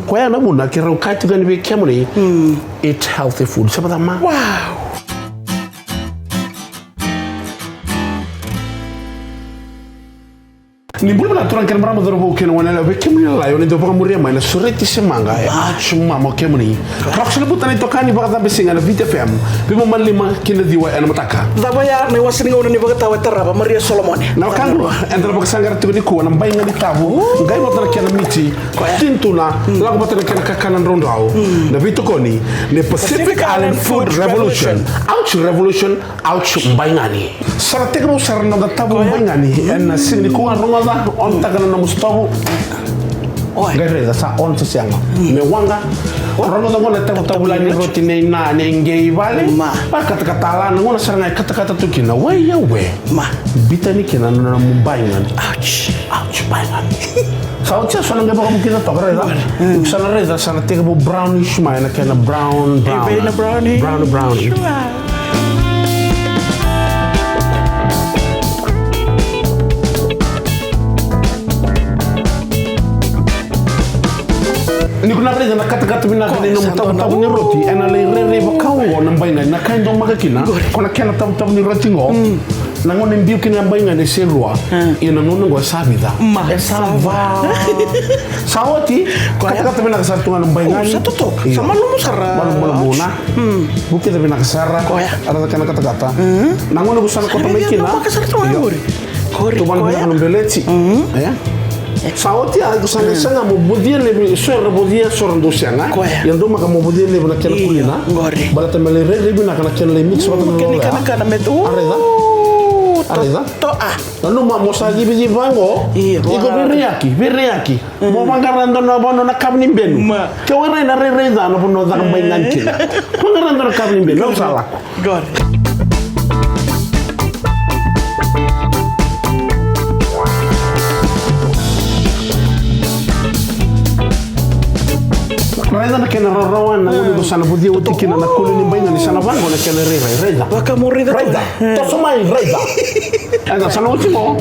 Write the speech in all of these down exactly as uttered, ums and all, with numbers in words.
Koya na vuna keirau kaya tiko yani vei kemuni, eat healthy food. Sa vata ma? Wow. Ni bula vinaka turaga kei na marama, cauravou kei na goneyalewa, vei kemuni na lailai o ni dau vakamuria mai na Sureti se Maqa, e Achu Mama o kemuni. Roko sara na buta na itokani vakacabesiga na Viti F M. Veimama lima ki na ciwa ena mataka. Cava ya na iwase ni gauna ni vakatawa e tarava, Maria Solomone. Na wekaqu, eda na vakasaqara tiko nikua na baigani tavu, qai vata na kena miti, tini tuna, lako vata na kena kakana draudrau. Na veitokoni ni Pacific Island Food Revolution. Achu Revolution, Achu Baigani. Sa na tekivu sara na noda tavu baigani ena siga nikua. Rogoca, ontaka na nomu sitovu. Qai raica sa on se sega. Me waqa. Rogoca qo na tavutavu lai ni roti nei na, nei qei vale. Vakatakata la na gauna sara ga e katakata tu kina. Wai ya we. Bitani kina na nomu baigani. Achu. Achu Baigani. Sa oti ya, sa na qai vakavukica toka, raica. Sa na raica sa na tekivu brownish mai na kena brown, brown. Brown, brown. Ni ko na raica na katakata vinaka ni nomu tavutavu ni roti, ena lai rairai vaka oqo na baigani. Na ka e domaka kina ko na kena tavutavu ni roti qo. Na gauna e biu kina na baigani e serua. Ia na gauna qo e sa vica? E sa va. Sa oti. Katakata vinaka sara tu ga na baigani. Sa totoka. Sa malumu sara. Malumu, malumu na. Vukica vinaka sara. Raica kena katakata. Na gauna qo sa na koto mai kina. Tuvana vinaka na beleti. Sa oti ya, iko sa na saga mo vocia levu, so era vocia, so era dau sega. Ia dau maka mo vocia levu na kena kulina. Baleta me lai rairai vinaka na kena lai mix vata na lolo ya. A raica. A raica. Nanuma mo sa civicivi vaqo. Iko veiraiyaki, veiraiyaki. Mo vaqara dua na vanua na kavu ni benu. Ke o rai na rairai ca na vanua caka baigani kina. Vaqara dua na kavu ni benu, au sa lako. Qori. Raica na kena rawarawa, na gauna qo sa na vocia oti kina na kuli ni baigani, sa na vaqo na kena rairai, raica. Vaka mo raica. Raica. Toso mai, raica. Eda sa na oti qo.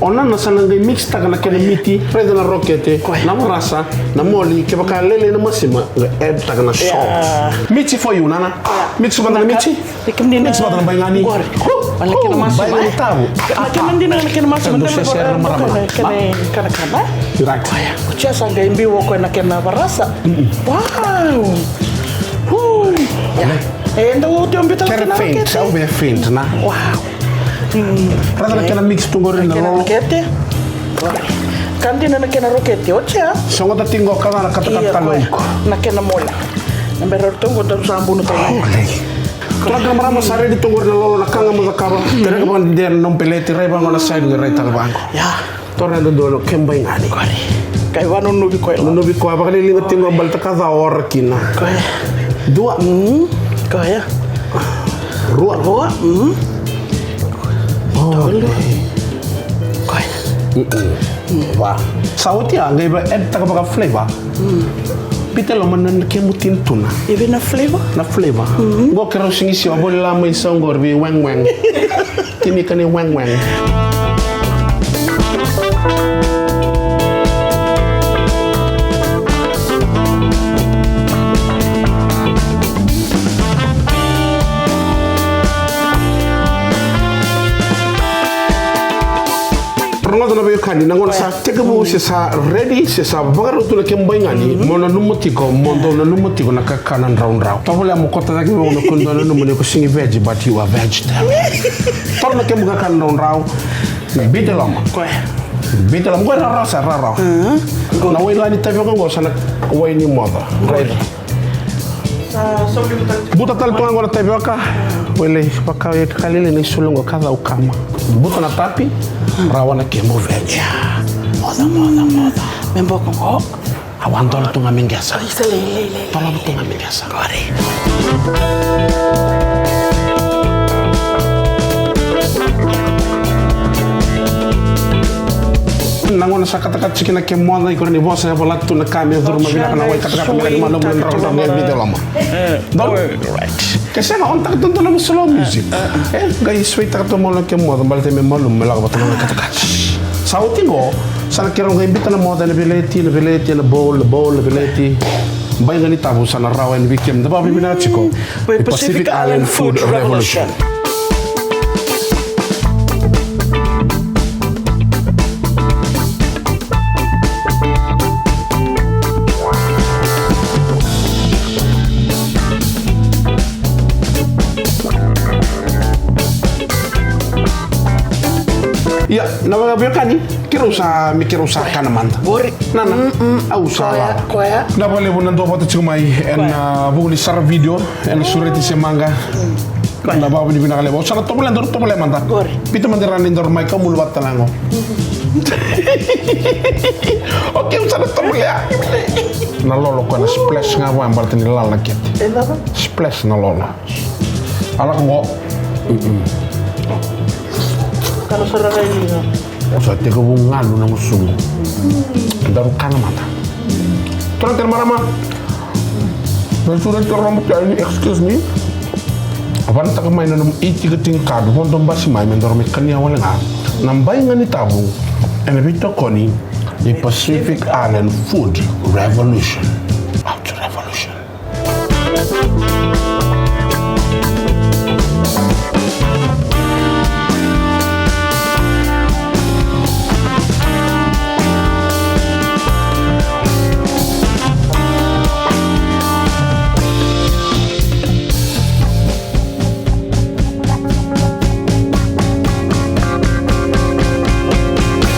O nana sa na qai mix taka na kena miti, raica na rokete, na varasa, na moli, kevaka lailai na masima, qai add taka na salt. Miti for you, nana. Mix vata na miti. Mix vata na baigani. Qori. Hu, hu, baigani tavu. Na kena dina, na kena masima, na kena kana kana. Right. Oti ya sa qai biu o koya na kena varasa. Wow. Hu. E dau oti o biu tale na kena rokete. Au via faint na. Wow. Raica na kena mix tu qori na lolo. Kete. Ka dina na kena rokete, oti ya. Sogota tiko qo ka na katakata tale iko. Na kena moli. Na bera tu qo dau sa bunu tale. Turaga kei na marama, sa ready tu qori na lolo, na ka ga mo cakava. Tereka vakadede na nomu peleti, rai vaqo na side, rai tale vaqo. Ia. Tora e dodonu, kena baigani. Qori. Qai vakanunuvi koya. Nunuvi koya, vakaliliga tiko qo baleta ka ca o ora kina. Koya. Dua. Koya. Rua. Rua. Tolu. Koya. Va. Sa oti ya, qai va add taka vaka flavor. Pita loma na kemu tini tuna. Ia vei na flavor? Na flavor. Qo keirau sigi siwa voli la mai sau qori vei weng weng. Tini ka ni weng weng. Rogoca na veiwekani, na gauna sa tekivu se sa ready se sa vakarau tu na kemu baigani, mo nanuma tiko, mo dau nanuma tiko na kakana draudrau. Tovolea mo kota cake vei au na kua dau nanuma ni ko sigi veg, but you are vegetarian. Toro na kemu kakana draudrau. Biu e loma. Koya. Biu e loma. Koya rawarawa sara, rawarawa. Na wai la ni tavioka qo sa na wai ni moca. Raica. Buta tale tu ga qo na tavioka. Wele, vaka e kakaliali na isulu qo ka cau kama. Buta na tapi, rawa na kemu veg. Moca, moca, moca. Me boko qo. Au a dola tu ga me qesa. Isa, lei, lei, lei. Dola tu ga me qesa. Qori. Na gauna sa katakata tiko na kemu moca, iko rawa ni vosa, e vola tu na ka me curu mai vinaka na wai katakata me rawa ni malumu na draudrau ni biu e loma. Donu? Ke sega, on taka tu dua na slow music. E qai suaitaka tu mai na kemu moca, baleta me malumu me lako vata na wai katakata. Sa oti qo, Sa na keirau qai biuta na moca ena veleti, na veleti, ena bowl, na bowl, na veleti. Bai Ganitavu sa na rawa yani vei kemuni. Da vakavinavinaka tiko. Mm. Pacific Island Food Revolution. Ia, na veiwekani, keirau sa, me keirau sa kana mada. Qori. Nana, au sa lala. Koya, koya. Vinaka vakalevu na duavata tiko mai ena, ah, vuku ni saravi video, ena sureti se maqa. Mm. Koya. Na vakavinavinaka levu. Au sa na tovolea, daru tovolea mada. Qori. Biuta mada e ra ni daru mai ka mulu vata na yago. Okay, au sa na tovolea. Na lolo koya na splash ga vua baleta ni lala na kete. E cava? Splash na lolo. A lako qo. Mm-mm. Kana sara ga i liga. Au sa tekivu galu na gusuqu. Daru kana mada. Turaga kei na marama. Na sureti roba tu yani, excuse me. Vanataka mai na nomu e-ticketing card, vodo basi mai me daru mai kania wale ga. Na Bai Ganitavu ena veitokoni ni Pacific Island Food Revolution. Food Revolution.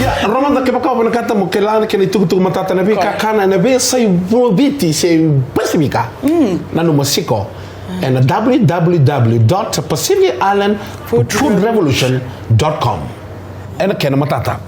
Ia, rogoca, kevaka o vinakata mo kila na kena itukutuku matata, na veikakana ena veiyasai Viti se Pasifika. Mm. Nanuma tiko ena w w w dot pacific island food revolution dot com. Ena kena matata.